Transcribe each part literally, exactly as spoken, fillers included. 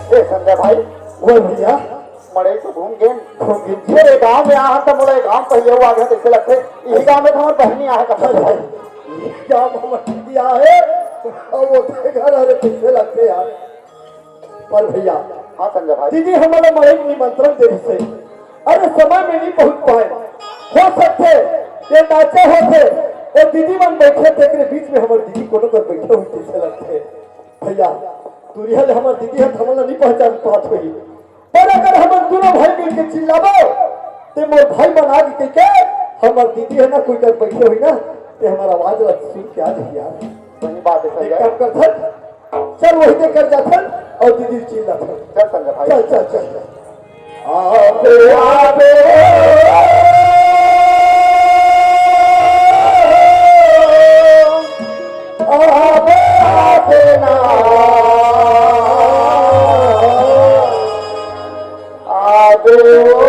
ए संजय भाई, बोल भैया। मड़ई तो घूम गेन। घूम गेन। ये रे गांव में आहन त मोला ये गांव पहिले हुआ गया, तइसे लगथे। इही गांव में तो हमर बहिनी आहे का भाई। ये गांव में हमर दीदी आहे, अउ वो घर हरे, तइसे लगथे यार। पर भैया, हाँ संजय भाई। दीदी हमन ला मड़ई के निमंत्रण दे रिहिसे। अरे समय में नहीं पहुंच पाए। हो सकथे ये नाचा होथे, ये दीदी मन बैठे तेकरे बीच में हमर दीदी कोनो कर बैठे होही तइसे लगथे। भैया, दूरिहा ले हमर दीदी ह हमन ला नहीं पहचान पात होही। पर अगर हमन दूनों भाई मिल के चिल्लाबो, ते मोर भाई मन आगे कहिके, हमर दीदी हे ना, कोई कर बैठे होही ना, ते हमर आवाज ला सुन के आ जाही यार। सही बात है, सही एक बात। काम करथन, चल वही दे कर जाथन, अउ दीदी चिल्लाथे। चल संजय भाई। चल, चल, चल, चल। आबे, आबे, आबे, आबे ना। आबे ओ,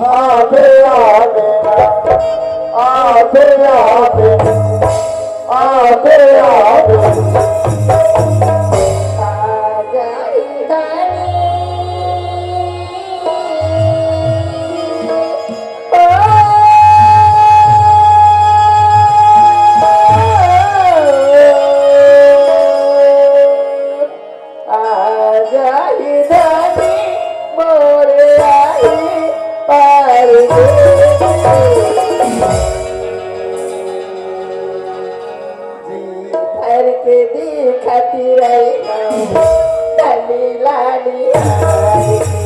आबे, आबे, आबे, आबे, आबे, आबे। आजा ही धनी मोरे आई पार दे। जी भर के देखत रही हम धनी लाली हार के।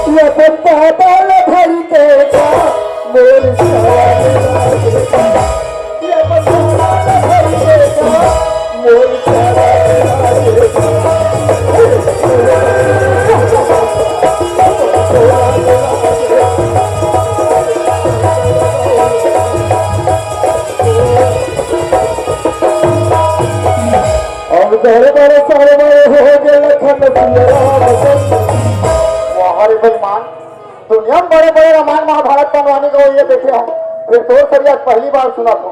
ये अपन बाबा ला भर देगा, मोर सवाल ये अपन बाबा ला भर देगा, मोर सवाल अउ बड़े बड़े सारे बड़े हो गए लखन सिया राम चंद्र। वाह रे बेईमान, दुनिया में बड़े बड़े रामायण महाभारत बनवाने को ये देखे हो, फिर तोर सरिया पहली बार सुनत हो।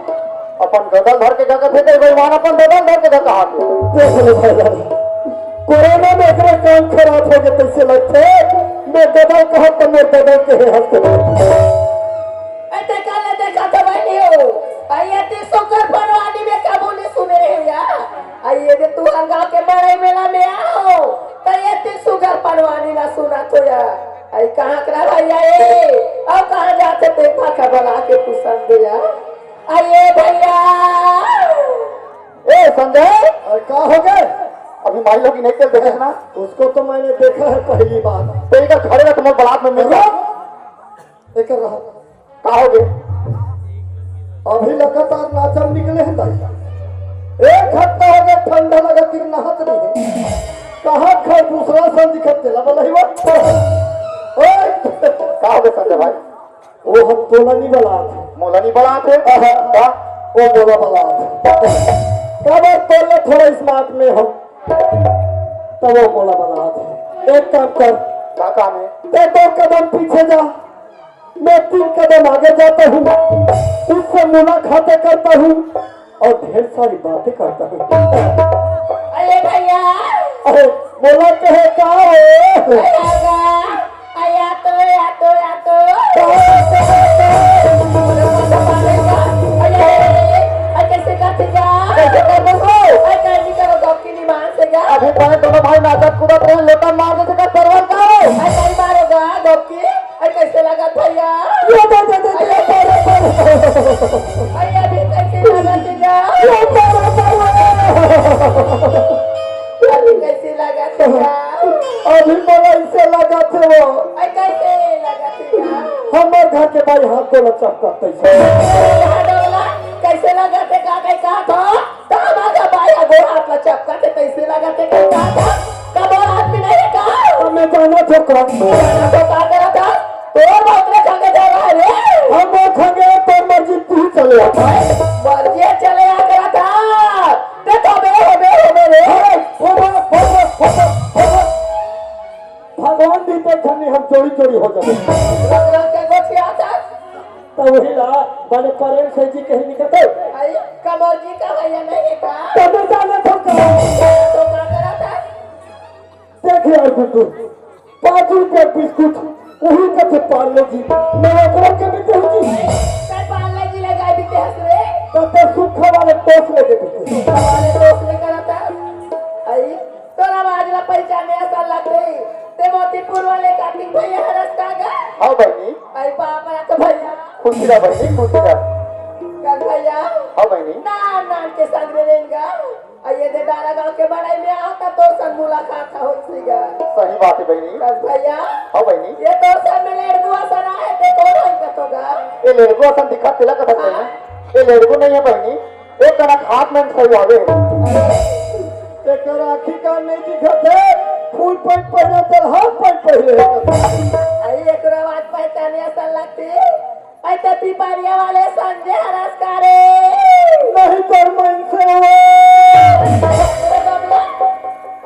अपन गदल धर के का कथे तेरे बेईमान, अपन गदल धर के का कहा थे। देख ले भाई, कोरोना में एकरे काम खराब हो गए, कैसे लगथे? मैं गदल कहा तो मैं गदल के हंसते। ए, देखा ले, देखा तो बनी हो। आ, ये तीन सौ कर परवानी में कबू नहीं सुने रहे हो यार। आ, ये दे तू हर गाँव के बड़े मेला में आओ, तो ये तीन सौ कर परवानी ना सुना तो यार। आई कहाँ करा भैया ये? अब कहाँ जाते देखा खबर आके पुसंद दे यार। आ, ये भैया। ए, संजय। अरे, का हो गए? अभी माई लोग नहीं चल देखे ना? उसको तो मैंने देखा है पहली बार। तो इधर खड़े रह, तुम्हारे बारात में मिल गया। रुक। एकर रहा। का हो गए? अभी लगातार नाचम निकले हैं दाई। एक हफ्ता हो गया, ठंडा लगा, तिर नहात नहीं है। कहाँ खर दूसरा सन दिखत तेला वाला ही बात। ओए! का हो गए संजय भाई? वो हम तोला नहीं बलात। मोला नहीं बलात है? हाँ, हाँ। का? वो मोला बलात। का बात तोला थोड़ा smart में हो। तब वो मोला बलात है। एक काम कर। का काम है? ते दो कदम पीछे जा। मैं तीन कदम आगे जाता हूँ, उससे मुलाकातें करता हूँ और ढेर सारी बातें करता हूँ। अरे भैया। अरे, बोला कहे का हो? अरे आगा, अरे आ तो, आ तो, आ तो। अरे, अरे, अरे, कैसे करते जा? कैसे करते हो? अरे, कैसे करो, गप की नहीं मान से जा। अभी पहले दोनों भाई नाचत कूदत रहे, लोटा मार देते का सरवन का हो? अरे, नहीं मारोगा, गप की। अरे कैसे लगा भैया? ये दे, दे, दे, दे, दे, दे, दे। अरे अभी कैसे लगा भैया? ये दे, दे, दे, दे। अभी कैसे लगा भैया? अभी मोला ऐसे लगा थे वो। अरे कैसे लगा भैया? हमार घर के भाई हाथ को लचक करते से। अरे यहाँ डोला, कैसे लगा थे का, कहीं कहा था? का बात है भाई, अगो हाथ ला चपका के कैसे लगा थे, का, का, का, का बात आदमी नहीं है का? हमें जाना था का? जाना तो का करा था? तोर बाप रे खंगे जा रहा है रे। हम वो खंगे पर मर्जी तू ही चले आ। भाई, मर्जी चले आ करा था। ते तो बे हो बे हो बे रे। अरे, हो बे, हो बे, हो बे, हो बे। रंग रंग के गोठियाथस। त वही ला, बने प्रेम से जी कही निकलते। आई, कमर जी का भैया नहीं है का? तब मैं जाने तो कहा। तो का करत हस? देख यार गुड्डू, पाँच रुपया बिस्कुट, वही कथे पार्ले जी, मैं ओकरा के भी कहूँ जी। ते पार्ले जी लगाए बिते हस रे? तब तो सूखा वाले टोस लेके बिते। सूखा वाले टोस लेकर आता है। आई, तोर आवाज ला पहचाने असन लगथे। ते मोतीपुर वाले कार्तिक भैया हरस का गा? हाँ बहिनी। आई बाप रे तो भैया। खुशी रह बहिनी, खुशी रह। कस भैया। हाँ बहिनी। नान नान के संग में रेन गा। अउ ये दे डारा गांव के बड़ई में आवत तोर संग मुलाकात होइस गा। सही बात है बहिनी। कस भैया। हाँ बहिनी। ये तोर संग में लेड़गुआ सन आहे, ते कोन होई कथो गा? ये लेड़गुआ सन दिखत तेला कथस बहिनी। हाँ। ये लेड़गु नहीं है बहिनी, एक कनक हाफ पैंट सही आवे। तेकर आँखी कान नहीं दिखत हे, फुल पैंट पहिरे त हाफ पैंट पहिरे हे। आई एकरो आवाज पहचाने असन लगथे। आई ते पिपरिया वाले संजय हरस का रे। नहीं तोर मन से हो।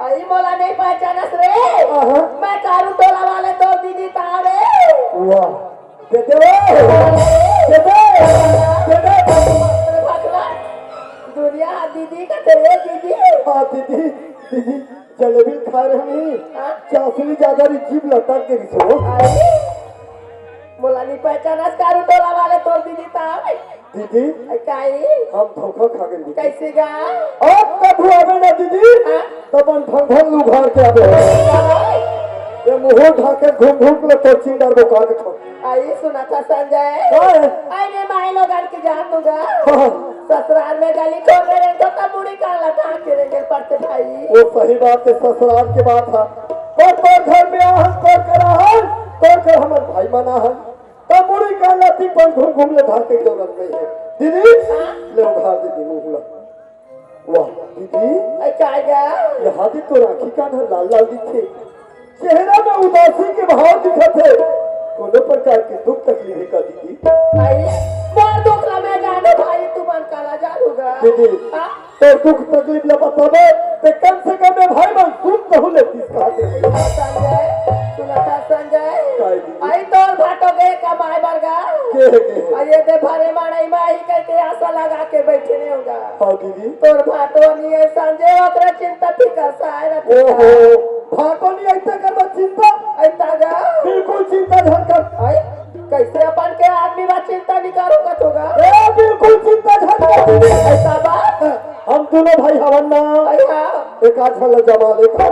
आई मोला नहीं पहचानस रे। आहा। मैं कारू टोला वाले तोर दीदी तारे। वाह। दे दे वो। दे दे। दे दे। अरे भगवान, दुनिया दीदी का तेरे दीदी। हाँ, दीदी, दीदी, जलेबी खा रहे नहीं। हाँ? चाशनी ज्यादा रही, जीभ लटक गई सो। अरे, मोला नहीं पहचानस कारू टोला वाले तोर दीदी ता। दीदी, अरे काई? हम धोखा खा गए दीदी। कैसे गा? अब कभू आवे ना दीदी, हाँ? तब हम भंग भंग उघार के आवे। हाँ? ये मुंह ढाके घूम घूम के तो चिंगार बो का के छोड़। आई सुनत हस संजय। हाँ। आई ने माई लोगन के जान दूंगा। हाँ। ससुराल में गली खोल रहे तो तब मुड़ी कान ला ढाक के रेंगे पड़ते भाई। वो सही बात है, ससुराल के बात है। पर तोर घर में आहन, तोर कर आहन, तोर कर हमर भाई मन आहन। तब मुड़ी कान ला तिपन घूम घूम ले ढाके के जरूरत नहीं है। दीदी, हाँ? ले उघार दीदी मुंह ला। वाह, दीदी। अरे, का गा? यहाँ दे तोर आँखी कान ह लाल लाल दिखथे। चेहरा में उदासी के भाव दिखत हे। कोनो प्रकार के दुख तकलीफ हे का दीदी? अरे, मोर दुख ला मैं जानों भाई, तुमन काला जानों गा। दीदी, हाँ? तोर दुख तकलीफ ला बताबे, ते कम से कम ए भाई मन सुन कहूँ लेतिस कहा दीदी। संजय, सुनत हस संजय? काय दीदी? आई तोर भाटो गे कमाए बर गा। के हे, के हे? अउ ये दे भरे माड़ई माही कहिके आसा लगा के बैठे नहीं होगा। हाँ दीदी। तोर भाटो नहीं है संजय, ओकरा चिंता फिकर सहाय रथे। ओहो, भाटो नहीं अइसे कर बा चिंता। अइता गा। बिल्कुल चिंता झन कर। आई, कैसे अपन के आदमी बा चिंता नहीं करो कथो गा? ए, बिल्कुल चिंता झन कर दीदी। अइता बात? हम दोनों भाई हवन ना। आई हाँ। एक आध झन ला जमा ले का।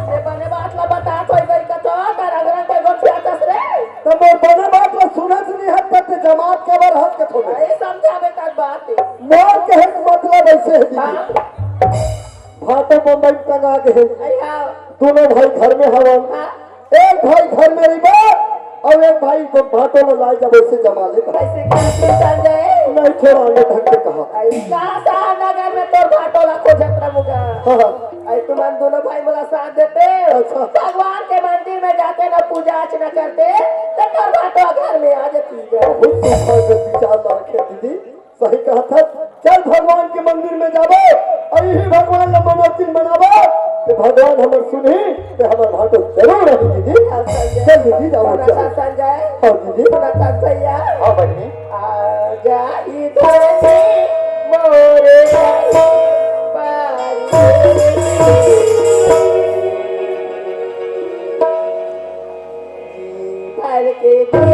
ये बने बात ला बता कोई गई कथो, तारा घर कोई गोठियाथस रे। त मोर बने बात ला सुनत नहीं हस, त ते जमात के बर हस कथो। अरे समझावे तक बात है। मोर कहे के मतलब अइसे हे दीदी। हाँ। भाटो बम्बई में टंगा गे हे। अरे हाँ। दोनों भाई घर में हवन। हाँ। एक भाई घर में रहिबे, अउ एक भाई भाटो में लाए जब अइसे जमा ले। अइसे कैसे संजय? नहीं छोड़ा, ये ढंग से कहा। अरे कहाँ सहानगर में तोर भाटो ला खोजत रहूँगा? हाँ, हाँ। अरे तुमन दोनों भाई मोला साथ देते। अच्छा। भगवान के मंदिर में जाते ना पूजा अर्चना करते, तो तोर भाटो घर में आ जाती है। बहुत सुंदर विचार रखे दीदी। सही कहत हस, चल भगवान के मंदिर में जाबो अउ इही भगवान ला मनौती मनाबो, ते भगवान हमर सुनही, ते हमर भाटो जरूर रही दीदी। हाँ, संजय। चल दीदी, जाबो, सुनत चल। हस संजय? हाँ दीदी। सुनत हस भैया? हाँ बहिनी। आजा इधर से मोरे प्यारी। भर के दे